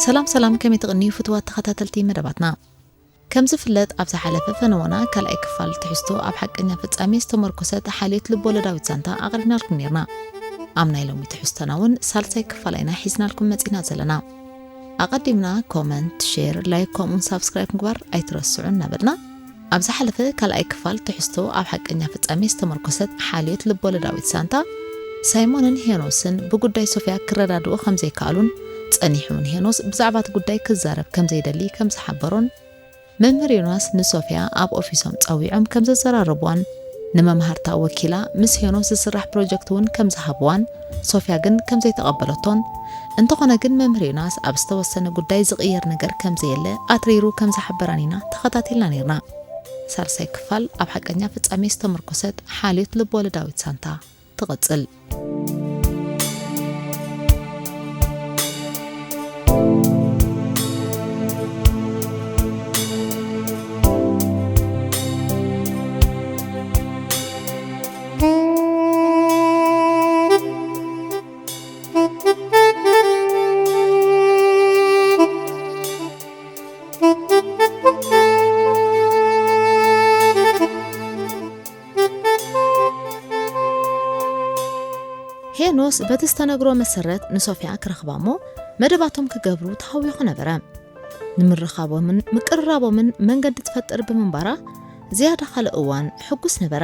ሰላም ሰላም፣ ከመይ ትቕንዩ ፍትዋት ተኸታተልቲ መደባትና? ከም ዝፍለጥ፣ ኣብ ዝሓለፈ ፈነወና ካልኣይ ክፋል ትሕዝቶ ኣብ ሓቀኛ ፍጻሜ ዝተመርኮሰት ሓልዮት ልቦለዳዊት ዛንታ ኣቕሪብናልኩም ነርና። ኣብ ናይ ሎሚ ትሕዝቶና እውን ሳልሳይ ክፋል ኢና ሒዝናልኩም መጺና ዘለና። ኣቐዲምና ኮመንት፣ ሼር፣ ላይክ ከምኡን ሳብስክራይብ ምግባር ኣይትረስዑ እናበልና፣ ኣብ ዝሓለፈ ካልኣይ ክፋል ትሕዝቶ ኣብ ሓቀኛ ፍጻሜ ዝተመርኮሰት ሓልዮት ልቦለዳዊት ዛንታ፣ ሳይሞንን ሄኖስን ብጉዳይ ሶፍያ ክረዳድኡ ከም ዘይከኣሉን፣ ጸኒሑ እውን ሄኖስ ብዛዕባ እቲ ጉዳይ ክዛረብ ከም ዘይደሊ ከም ዝሓበሮን፣ መምህር ዮናስ ንሶፍያ ኣብ ኦፊሶም ጸዊዖም ከም ዘዘራረብዋን፣ ንመምሃርታ ወኪላ ምስ ሄኖስ ዝስራሕ ፕሮጀክት እውን ከም ዝሃብዋን፣ ሶፍያ ግን ከም ዘይተቐበለቶን፣ እንተኾነ ግን መምህር ዮናስ ኣብ ዝተወሰነ ጉዳይ ዝቕየር ነገር ከም ዘየለ ኣትሪሩ ከም ዝሓበራን ኢና ተኸታቲልና ነርና። ሳልሳይ ክፋል ኣብ ሓቀኛ ፍጻሜ ዝተመርኮሰት ሓልዮት ልቦለዳዊት ዛንታ ትቕጽል። ሄኖስ በቲ ዝተነግሮ መሰረት ንሶፍያ ክረኽባ እሞ መደባቶም ክገብሩ ተሃዊኹ ነበረ። ንምርኻቦምን ምቅርራቦምን መንገዲ ትፈጥር ብምንባራ ዝያዳ ካልእ እዋን ሕጉስ ነበረ።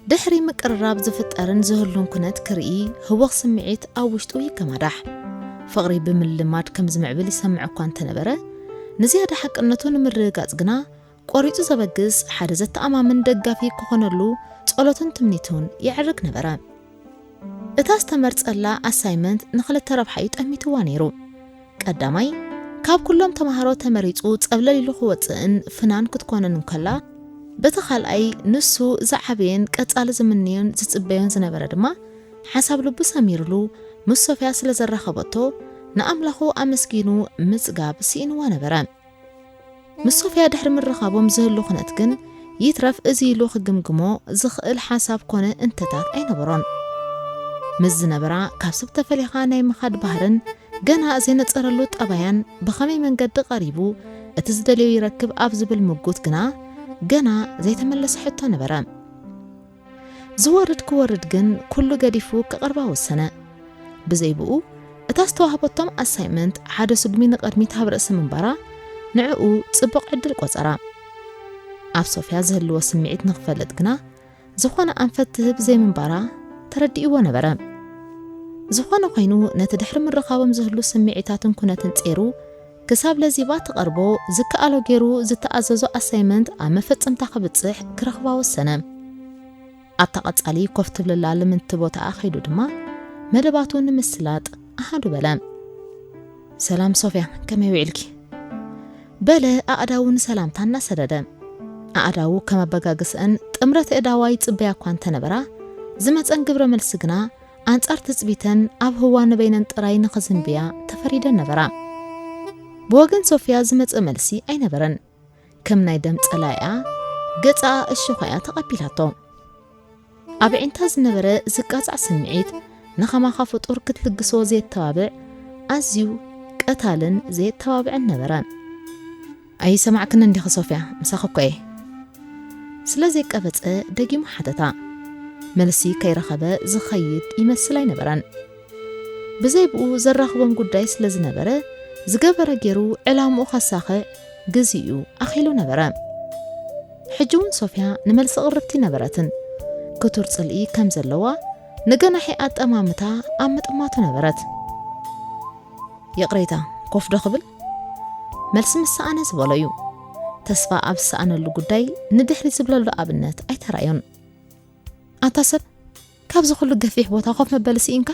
ድሕሪ ምቅርራብ ዝፍጠርን ዝህሉን ኩነት ክርኢ ህወኽ ስምዒት ኣብ ውሽጡ ይከማዳሕ። ፍቕሪ ብምልማድ ከም ዝምዕብል ይሰምዕ እኳ እንተነበረ፣ ንዝያዳ ሓቅነቱ ንምርግጋጽ ግና ቆሪጹ ዘበግስ ሓደ ዘተኣማምን ደጋፊ ክኾነሉ ጸሎትን ትምኒቱን የዕርግ ነበረ። እታ ዝተመርጸላ ኣሳይመንት ንኽልተ ረብሓ እዩ ጠሚትዋ ነይሩ። ቀዳማይ፣ ካብ ኩሎም ተማሃሮ ተመሪጹ ጸብለል ኢሉ ክወጽእን ፍናን ክትኮንን እንከላ፣ በቲ ካልኣይ ንሱ ዝዓበየን ቀጻሊ ዝምንዮን ዝጽበዮን ዝነበረ ድማ፣ ሓሳብ ልቡ ሰሚርሉ ምስ ሶፍያ ስለ ዘራኸበቶ፣ ንኣምላኹ ኣመስጊኑ ምጽጋብ ስኢንዋ ነበረ። ምስ ሶፍያ ድሕሪ ምርኻቦም ዝህሉ ኩነት ግን፣ ይትረፍ እዚ ኢሉ ክግምግሞ ዝኽእል ሓሳብ ኮነ እንተታት ኣይነበሮን። ምስ ዝነበራ ካብ ሰብ ተፈሊኻ ናይ ምኻድ ባህርን ገና ዘይነጸረሉ ጠባያን ብኸመይ መንገዲ ቀሪቡ እቲ ዝደልዮ ይረክብ ኣብ ዝብል ምጉት ግና ገና ዘይተመለሰ ሕቶ ነበረ። ዝወርድ ክወርድ ግን ኩሉ ገዲፉ ክቐርባ ወሰነ። ብዘይ ብኡ፣ እታ ዝተዋህበቶም ኣሳይመንት ሓደ ስጉሚ ንቐድሚት ኣብ ርእሲ ምንባራ፣ ንዕኡ ጽቡቕ ዕድል ቆጸራ። ኣብ ሶፍያ ዝህልዎ ስምዒት ንኽፈልጥ ግና፣ ዝኾነ ኣንፈት ትህብ ዘይምንባራ ተረዲእዎ ነበረ። ዝኾነ ኮይኑ፣ ነቲ ድሕሪ ምርኻቦም ዝህሉ ስምዒታትን ኩነትን ጼሩ፣ ክሳብ ለዚባ ትቐርቦ ዝከኣሎ ጌሩ ዝተኣዘዞ ኣሳይመንት ኣብ መፈጸምታ ክብጽሕ ክረኽባ ወሰነ። ኣብታ ቀጻሊ ኮፍ ትብለላ ልምንቲ ቦታኣ ከይዱ ድማ መደባቱ ንምስላጥ ኣሃዱ በለ። "ሰላም ሶፍያ፣ ከመይ ውዒልኪ?" በለ ኣእዳዉ ንሰላምታ እናሰደደ። ኣእዳዉ ከም ኣበጋግስአን ጥምረት ኣእዳዋ ይጽበያ እኳ እንተነበራ፣ ዝመጸን ግብረ መልሲ ግና ኣንጻር ትጽቢተን ኣብ ህዋ ንበይነን ጥራይ ንኽዝንብያ ተፈሪደን ነበራ። ብወገን ሶፍያ ዝመጸ መልሲ ኣይነበረን። ከም ናይ ደም ጸላኢኣ ገጻ እሽኾ እያ ተቐቢላቶ። ኣብ ኣዒንታ ዝነበረ ዝቃጻዕ ስምዒት ንኸማኻ ፍጡር ክትልግሶ ዘየተባብዕ፣ ኣዝዩ ቀታልን ዘየተባብዕን ነበረ። "ኣይሰማዕክንን ዲኺ ሶፍያ? ምሳኺ እኮ እየ." ስለ ዘይቀበጸ ደጊሙ ሓተታ። መልሲ ከይረኸበ ዝኸይድ ይመስል ኣይነበረን። ብዘይ ብኡ ዘራኽቦም ጉዳይ ስለ ዝነበረ፣ ዝገበረ ገይሩ ዕላምኡ ከሳኽዕ ግዜኡ ኣኺሉ ነበረ። ሕጂ እውን ሶፍያ ንመልሲ ቅርብቲ ነበረትን። ክቱር ጽልኢ ከም ዘለዋ ንገናሒ ኣጠማምታ ኣብ ምጥማቱ ነበረት። "ይቕሬታ፣ ኮፍ ዶ ክብል?" መልሲ ምስ ሰኣነ ዝበሎ እዩ። ተስፋ ኣብ ዝሰኣነሉ ጉዳይ ንድሕሪ ዝብለሉ ኣብነት ኣይተራእዮን። "ኣታ ሰብ፣ ካብዚ ኩሉ ገፊሕ ቦታ ኮፍ መበሊ ስኢንካ?"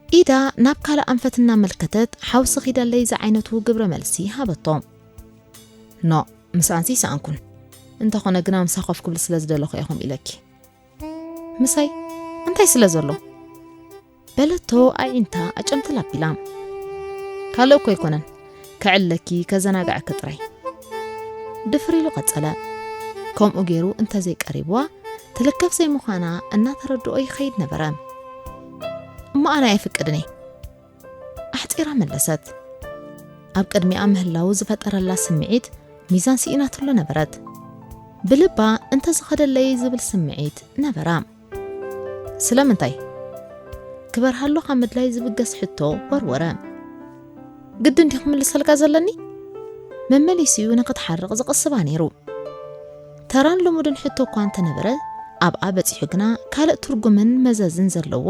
ኢዳ ናብ ካልእ ኣንፈት እናመልከተት ሓውሲ ኺደለይ ዝዓይነቱ ግብረ መልሲ ሃበቶ። "ኖ፣ ምስኣንሲ ይሰኣንኩን። እንተኾነ ግና ምሳ ኮፍ ክብል ስለ ዝደለኹ እየ ከምኡ ኢለኪ። ምሳይ? እንታይ ስለ ዘሎ?" በለቶ ኣዒንታ ኣጨምትል ኣቢላ። "ካልእ እኮ ኣይኮነን፣ ከዕልለኪ፣ ከዘናግዐኪ ጥራይ።" ድፍር ኢሉ ቀጸለ። ከምኡ ገይሩ እንተዘይቀሪብዋ፣ ትልከፍ ዘይምዃና እናተረድኦ ይኸይድ ነበረ። "እሞ ኣነ ኣይፍቅድን እየ።" ኣሕጺራ መለሰት። ኣብ ቅድሚኣ ምህላው ዝፈጠረላ ስምዒት ሚዛን ስኢናትሉ ነበረት። ብልባ እንተ ዝኸደለይ ዝብል ስምዒት ነበራ። ስለምንታይ? ክበርሃሉ ካብ ምድላይ ዝብገስ ሕቶ ወርወረ። ግድን ድዩ ክምልሰልካ ዘለኒ? መመሊሲኡ ንኽትሓርቕ ዝቕስባ ነይሩ። ተራን ልሙድን ሕቶ እኳ እንተነበረ፣ ኣብኣ በጺሑ ግና ካልእ ትርጉምን መዘዝን ዘለዎ፣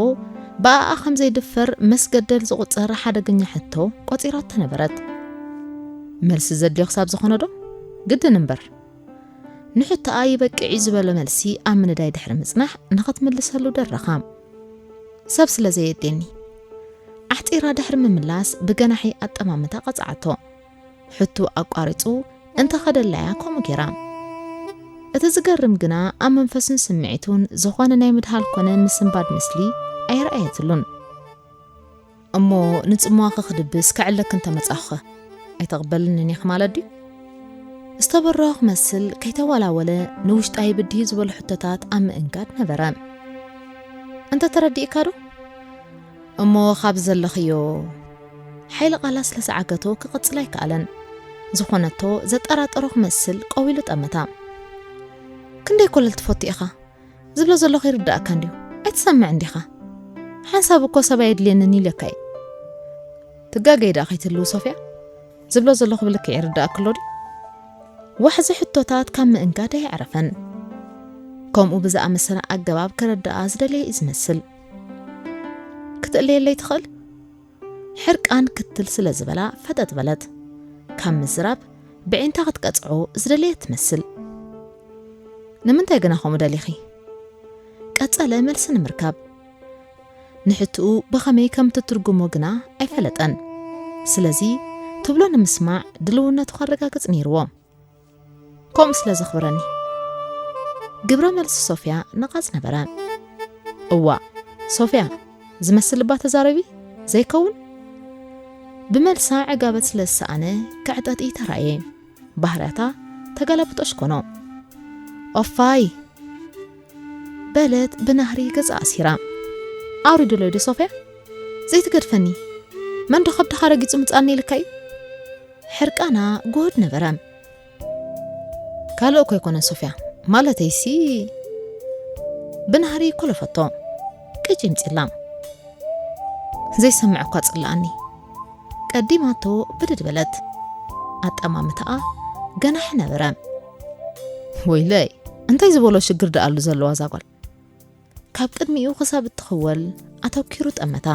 ብኣኣ ከም ዘይድፈር መስገደል ዝቑጸር ሓደገኛ ሕቶ ቆጺራቶ ነበረት። መልሲ ዘድልዮ ክሳብ ዝኾነ ዶ? ግድን እምበር። ንሕቶኣ ይበቅዕ እዩ ዝበሎ መልሲ ኣብ ምንዳይ ድሕሪ ምጽናሕ ንኽትምልሰሉ ደረኻ። ሰብ ስለ ዘየድልየኒ። ኣሕጺራ ድሕሪ ምምላስ ብገናሒ ኣጠማምታ ቀጽዓቶ። ሕቱ ኣቋሪጹ እንተ ኸደላያ ከምኡ ጌራ። እቲ ዝገርም ግና ኣብ መንፈሱን ስምዒቱን ዝኾነ ናይ ምድሃል ኮነ ምስንባድ ምስሊ ኣይረኣየትሉን። እሞ ንጽምዋኺ ክድብስ ከዕለኪ እንተ መጻኹኸ ኣይተቕበልንን ኢኺ ማለት ድዩ? ዝተበረኸ ክመስል ከይተወላወለ ንውሽጣይ ብድሂ ዝበሉ ሕቶታት ኣብ ምእንጋድ ነበረ። እንተ ተረዲእካ ዶ? እሞ ካብ ዘለኽዮ ሓይሊ ቃላት ስለ ዝዓገቶ ክቕጽል ኣይከኣለን። ዝኾነቶ ዘጠራጠሮ ክመስል ቀዊሉ ጠመታ። ክንደይ ኮለል ትፈቱ ኢኻ? ዝብሎ ዘለኹ ይርዳእካ እንድዩ። ኣይትሰምዕን ዲኻ? ሓንሳብ እኮ ሰብ ኣየድልየንን ኢለካ እየ። ትጋገይ ደኣ ከይትህልው ሶፍያ። ዝብሎ ዘለኹ ብልክዕ ይርዳእኪ ኣሎ ድዩ? ዋሕዚ ሕቶታት ካብ ምእንጋድ ኣየዕረፈን። ከምኡ ብዝኣመሰለ ኣገባብ ክረድኣ ዝደለየ እዩ ዝመስል። ክትእለየለይ ትኽእል? ሕርቃን ክትል ስለ ዝበላ ፈጠጥ በለት። ካብ ምዝራብ ብዒንታ ክትቀጽዖ ዝደለየት ትመስል። ንምንታይ ግና ከምኡ ደሊኺ? ቀጸለ መልሲ ንምርካብ። ንሕትኡ ብኸመይ ከም ትትርጉሞ ግና ኣይፈለጠን። ስለዚ ትብሎ ንምስማዕ ድልውነቱ ከረጋግጽ ነይርዎ። ከምኡ ስለ ዘኽብረኒ። ግብረ መልሲ ሶፍያ ነቓጽ ነበረ። እዋእ፣ ሶፍያ፣ ዝመስል እባ ተዛረቢ፣ ዘይከውን? ብመልሳ ዕጋበት ስለ ዝሰኣነ ክዕጠጢ ተራእየ። ባህርያታ ተገላብጦሽ ኮኖ። ኦፋይ! በለት ብናህሪ ገጻ ኣሲራ። ኣውሪድለይ ዶ ሶፍያ? ዘይትገድፈኒ። መን ዶ ከብድኻ ረጊጹ ምጻኒ ኢልካ እዩ? ሕርቃና ጉሁድ ነበረ። ካልእ እኮ ኣይኮነን ሶፍያ፣ ማለተይሲ ብናህሪ ኮለፈቶ። ቅጭ ይምጺላ። ዘይሰምዕ እኳ ጽላኣኒ። ቀዲማቶ ብድድ በለት። ኣጠማምታኣ ገናሒ ነበረ። ወይለይ፣ እንታይ ዝበሎ ሽግር ደኣሉ ዘለዋ እዛ ጓል? ካብ ቅድሚኡ ክሳብ እትኽወል ኣተኲሩ ጠመታ።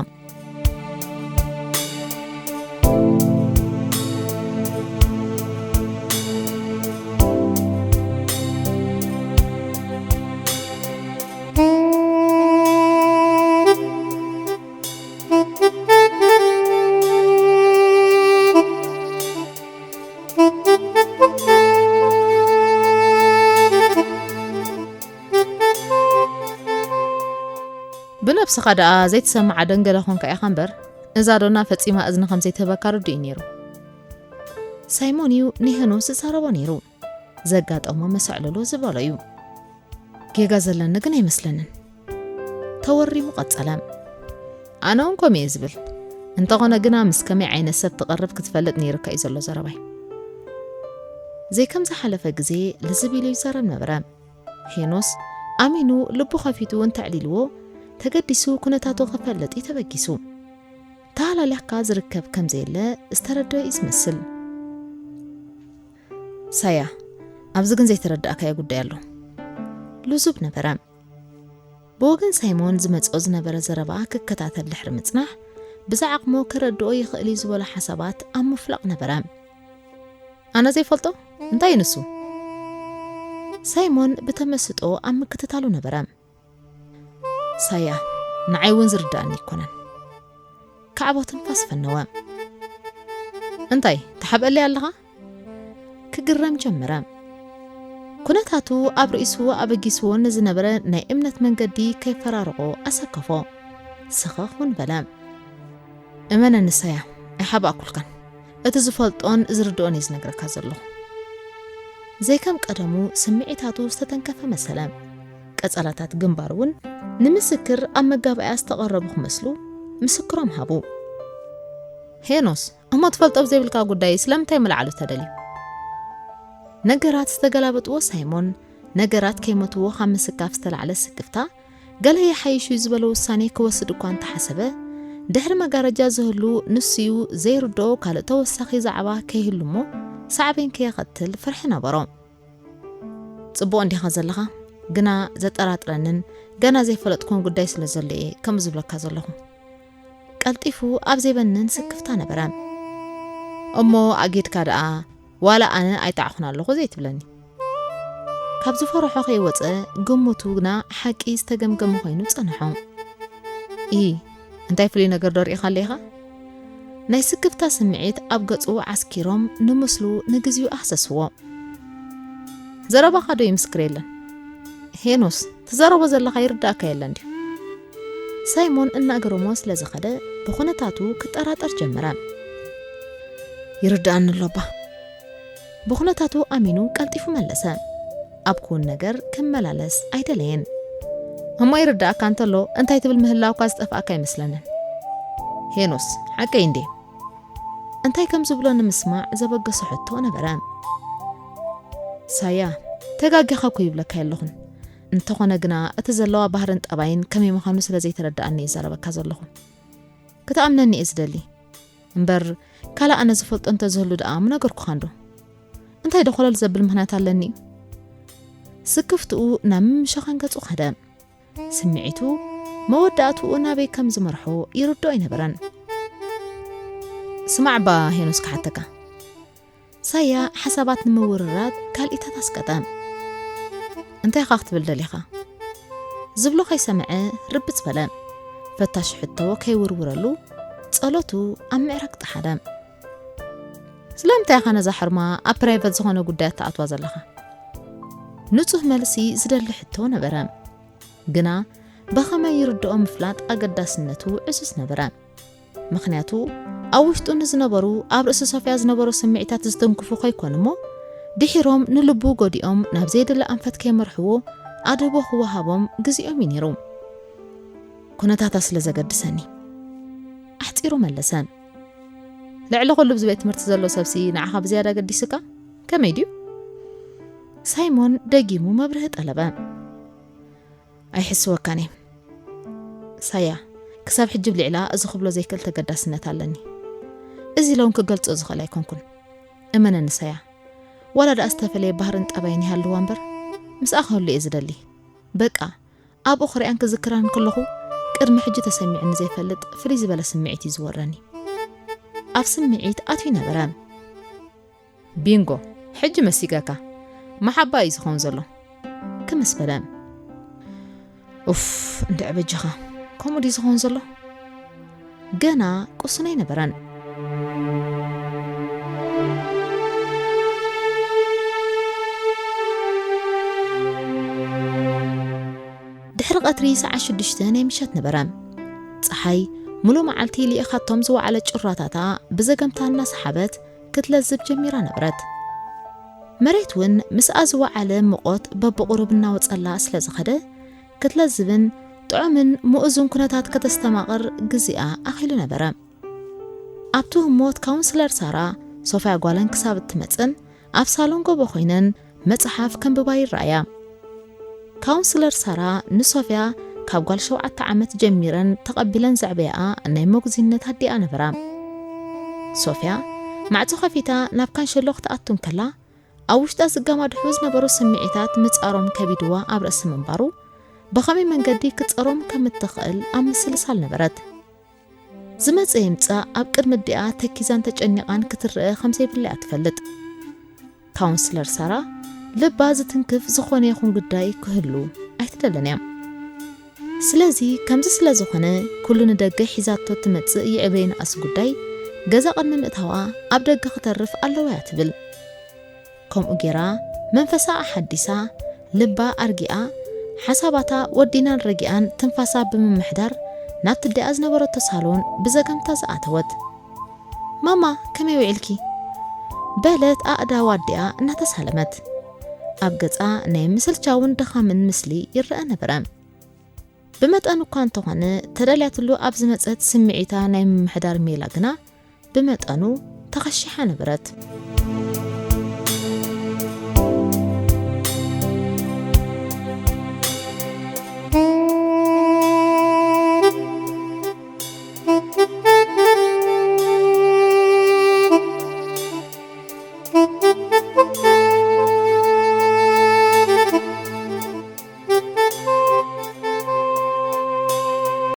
ብነብስኻ ደኣ ዘይትሰምዓ ደንገለ ኾንካ ኢኻ እምበር፣ እዛ ዶና ፈጺማ እዝኒ ከም ዘይትህበካ ርዱእ እዩ ነይሩ። ሳይሞን እዩ ንሄኖስ ዝዛረቦ ነይሩ። ዘጋጠሞ መሰዕለሎ ዝበሎ እዩ። ጌጋ ዘለኒ ግን ኣይመስለንን። ተወሪሙ ቀጸለ። ኣነ እውን ከምኡ እየ ዝብል። እንተኾነ ግና ምስ ከመይ ዓይነት ሰብ ትቐርብ ክትፈልጥ ነይርካ እዩ ዘሎ ዘረባይ። ዘይከም ዝሓለፈ ግዜ ልዝብ ኢሉ ይዛረብ ነበረ። ሄኖስ ኣሚኑ ልቡ ከፊቱ እንተዕሊልዎ ተገዲሱ ኩነታቱ ክፈልጥ እዩ ተበጊሱ። ተሃላሊኽካ ዝርከብ ከም ዘየለ ዝተረደኦ እዩ ዝመስል። ሳያ፣ ኣብዚ ግን ዘይተረዳእካዮ ጉዳይ ኣሎ። ልዙብ ነበረ። ብወገን ሳይሞን ዝመጽኦ ዝነበረ ዘረባ ክከታተል ድሕሪ ምጽናሕ፣ ብዝዓቕሞ ክረድኦ ይኽእል እዩ ዝበሎ ሓሳባት ኣብ ምፍላቕ ነበረ። ኣነ ዘይፈልጦ? እንታይ እዩ ንሱ? ሳይሞን ብተመስጦ ኣብ ምክትታሉ ነበረ። ሳያ፣ ንዓይ እውን ዝርዳእኒ ኣይኮነን። ካዕቦ ትንፋስ ፈነወ። እንታይ፣ ትሓብአለይ ኣለኻ? ክግረም ጀመረ። ኩነታቱ ኣብ ርእሱ ኣበጊስዎ ንዝነበረ ናይ እምነት መንገዲ ከይፈራርቖ ኣሰከፎ። ስኽኽ እውን በለ። እመነኒ ሳያ፣ ኣይሓባእኩልካን። እቲ ዝፈልጦን ዝርድኦን እየ ዝነግረካ ዘለኹ። ዘይከም ቀደሙ ስምዒታቱ ዝተተንከፈ መሰለ። ቀጸላታት ግንባር እውን ንምስክር ኣብ መጋባእያ ዝተቐረቡ ክመስሉ ምስክሮም ሃቡ። ሄኖስ፣ እሞ ትፈልጦ ብዘይብልካ ጉዳይ ስለምንታይ ምልዓሉ ተደልዩ? ነገራት ዝተገላበጥዎ ሳይሞን፣ ነገራት ከይሞትዎ ካብ ምስካፍ ዝተላዕለ ስክፍታ፣ ገለ ይሓይሽ እዩ ዝበሎ ውሳኔ ክወስድ እኳ እንተሓሰበ፣ ድሕሪ መጋረጃ ዝህሉ ንሱዩ ዘይርድኦ ካልእ ተወሳኺ ዛዕባ ከይህሉ እሞ ሳዕቤን ከየኸትል ፍርሒ ነበሮ። ጽቡቕ እንዲኻ ዘለኻ፣ ግና ዘጠራጥረንን ገና ዘይፈለጥኩን ጉዳይ ስለ ዘሎ እየ ከምኡ ዝብለካ ዘለኹ። ቀልጢፉ ኣብ ዘይበንን ስክፍታ ነበረ። እሞ ኣጊድካ ደኣ ዋላ ኣነ ኣይጠዓኹን ኣለኹ ዘይትብለኒ? ካብ ዝፈርሖ ከይወጸ ግምቱ ግና ሓቂ ዝተገምገመ ኮይኑ ጸንሖ። ኢ እንታይ ፍሉይ ነገር ዶ ርኢኻ ኣለኻ? ናይ ስክፍታ ስምዒት ኣብ ገጹ ዓስኪሮም ንምስሉ ንግዚኡ ኣህሰስዎ። ዘረባኻ ዶ ይምስክር የለን? ሄኖስ፣ ትዛረቦ ዘለኻ ይርዳእካ የለን ድዩ? ሳይሞን እናገረሞ ስለ ዝኸደ ብኹነታቱ ክጠራጠር ጀመረ። ይርዳእኒ ኣሎ እባ። ብኹነታቱ ኣሚኑ ቀልጢፉ መለሰ። ኣብ ክውን ነገር ክመላለስ ኣይደለየን። እሞ ይርዳእካ እንተሎ እንታይ ትብል ምህላውካ ዝጠፍኣካ ኣይመስለንን። ሄኖስ፣ ሓቀይ እንዴ? እንታይ ከም ዝብሎ ንምስማዕ ዘበገሶ ሕቶ ነበረ። ሳያ፣ ተጋጊኻ እኮ ይብለካ የለኹን። እንተኾነ ግና እቲ ዘለዋ ባህርን ጠባይን ከመይ ምዃኑ ስለ ዘይተረድኣኒ እየ ዘረበካ ዘለኹ። ክትኣምነኒ እየ ዝደሊ። እምበር ካልእ ኣነ ዝፈልጦ እንተዝህሉ ደኣ ምነገርኩኻንዶ? እንታይ ዶ ኮለል ዘብል ምኽንያት ኣለኒ? ስክፍትኡ ናብ ምምሸኻን ገጹ ከደ። ስምዒቱ መወዳእትኡ ናበይ ከም ዝመርሖ ይርድኦ ኣይነበረን። ስማዕ እባ ሄኖስ ክሓተካ። ሳያ ሓሳባት ንምውርራድ ካልኢታት ኣስቀጠ። እንታይ ኢኻ ክትብል ደሊኻ? ዝብሎ ከይሰምዐ ርብጽ በለ። ፈታሽ ሕቶ ከይውርውረሉ ጸሎቱ ኣብ ምዕራግ ጠሓደ። ስለምንታይ ኢኻ ነዛ ሕርማ ኣብ ፕራይቨት ዝኾነ ጉዳያት ትኣትዋ ዘለኻ? ንጹህ መልሲ ዝደሊ ሕቶ ነበረ። ግና ብኸመይ ይርድኦ ምፍላጥ ኣገዳስነቱ ዕዙዝ ነበረ። ምኽንያቱ ኣብ ውሽጡ ንዝነበሩ ኣብ ርእሲ ሶፍያ ዝነበሩ ስምዒታት ዝትንክፉ ከይኮኑ እሞ ድሒሮም ንልቡ ጎዲኦም ናብ ዘይድለ ኣንፈት ከይመርሕዎ ኣድህቦ ክወሃቦም ግዜኦም እዩ ነይሩ። ኩነታታ ስለ ዘገድሰኒ። ኣሕጺሩ መለሰ። ልዕሊ ኩሉ ብዚ ቤት ትምህርቲ ዘሎ ሰብሲ ንዓኻ ብዝያዳ ገዲስካ? ከመይ ድዩ? ሳይሞን ደጊሙ መብርሂ ጠለበ። ኣይሕስወካን እየ። ሳያ፣ ክሳብ ሕጂ ብልዕላ እዚ ክብሎ ዘይክእል ተገዳስነት ኣለኒ። እዚ ኢለ እውን ክገልጾ ዝኽእል ኣይኮንኩን። እመነኒ ሳያ፣ ዋላ ደኣ ዝተፈለየ ባህርን ጠባይን ይሃልዋ እምበር፣ ምስኣ ክህሉ እየ ዝደሊ። በቃ፣ ኣብኡ ክሪኣን ክዝክራን ከለኹ፣ ቅድሚ ሕጂ ተሰሚዑኒ ዘይፈልጥ ፍልይ ዝበለ ስምዒት እዩ ዝወረኒ። ኣብ ስምዒት ኣትዩ ነበረ። ቢንጎ፣ ሕጂ መሲገካ። መሓባ እዩ ዝኸውን ዘሎ። ክምስ በለ። ኡፍ፣ እንድዒ በጃኻ። ከምኡ ድዩ ዝኸውን ዘሎ? ገና ቅሱን ኣይነበረን። ድሕሪ ቀትሪ ሰዓት ሽዱሽተ ናይ ምሸት ነበረ። ጸሓይ ሙሉ መዓልቲ ልኢኻቶም ዝወዓለት ጭራታታ ብዘገምታ እናሰሓበት ክትለዝብ ጀሚራ ነበረት። መሬት እውን ምስኣ ዝወዓለ ሙቐት በብቑሩብ እናወጸላ ስለ ዝኸደ፣ ክትለዝብን ጥዑምን ምኡዝን ኩነታት ከተስተማቕር ግዜኣ ኣኺሉ ነበረ። ኣብቲ ህሞት ካውንስለር ሳራ ሶፍያ ጓለን ክሳብ እትመጽእን ኣብ ሳሎን ጎቦ ኮይነን መጽሓፍ ከንብባ ይረኣያ። ካውንስለር ሳራ ንሶፍያ ካብ ጓል ሸውዓተ ዓመት ጀሚረን ተቐቢለን ዘዕበያኣ ናይ መጉዚነት ኣዲኣ ነበራ። ሶፍያ ማዕጾ ከፊታ ናብ ካንሸሎ ክትኣቱ እንከላ፣ ኣብ ውሽጣ ዝጋማድሑ ዝነበሩ ስምዒታት ምጻሮም ከቢድዋ ኣብ ርእሲ ምንባሩ፣ ብኸመይ መንገዲ ክጸሮም ከም እትኽእል ኣብ ምስልሳል ነበረት። ዝመጸ ይምጻእ ኣብ ቅድሚ ኣዲኣ ተኪዛን ተጨኒቓን ክትረአ ከም ዘይብላ እያ ትፈልጥ። ካውንስለር ሳራ ልባ ዝትንክፍ ዝኾነ ይኹን ጉዳይ ክህሉ ኣይትደልን እያ። ስለዚ ከምዚ ስለ ዝኾነ ኩሉ ንደገ ሒዛቶ ትመጽእ ይዕበ ይንኣስ ጉዳይ ገዛ ቅድሚ ምእታዋ ኣብ ደገ ክተርፍ ኣለዋ እያ ትብል። ከምኡ ጌራ መንፈሳ ኣሓዲሳ፣ ልባ ኣርጊኣ፣ ሓሳባታ ወዲናን ረጊኣን ትንፋሳ ብምምሕዳር ናብቲ ኣዲኣ ዝነበረቶ ሳሎን ብዘገምታ ዝኣተወት። ማማ፣ ከመይ ውዒልኪ? በለት ኣእዳዋ ኣዲኣ እናተሳለመት። ኣብ ገጻ ናይ ምስልቻውን ድኻምን ምስሊ ይረአ ነበረ። ብመጠኑ እኳ እንተኾነ፣ ተዳልያትሉ ኣብ ዝመጸት ስምዒታ ናይ ምምሕዳር ሜላ ግና ብመጠኑ ተኸሺሓ ነበረት።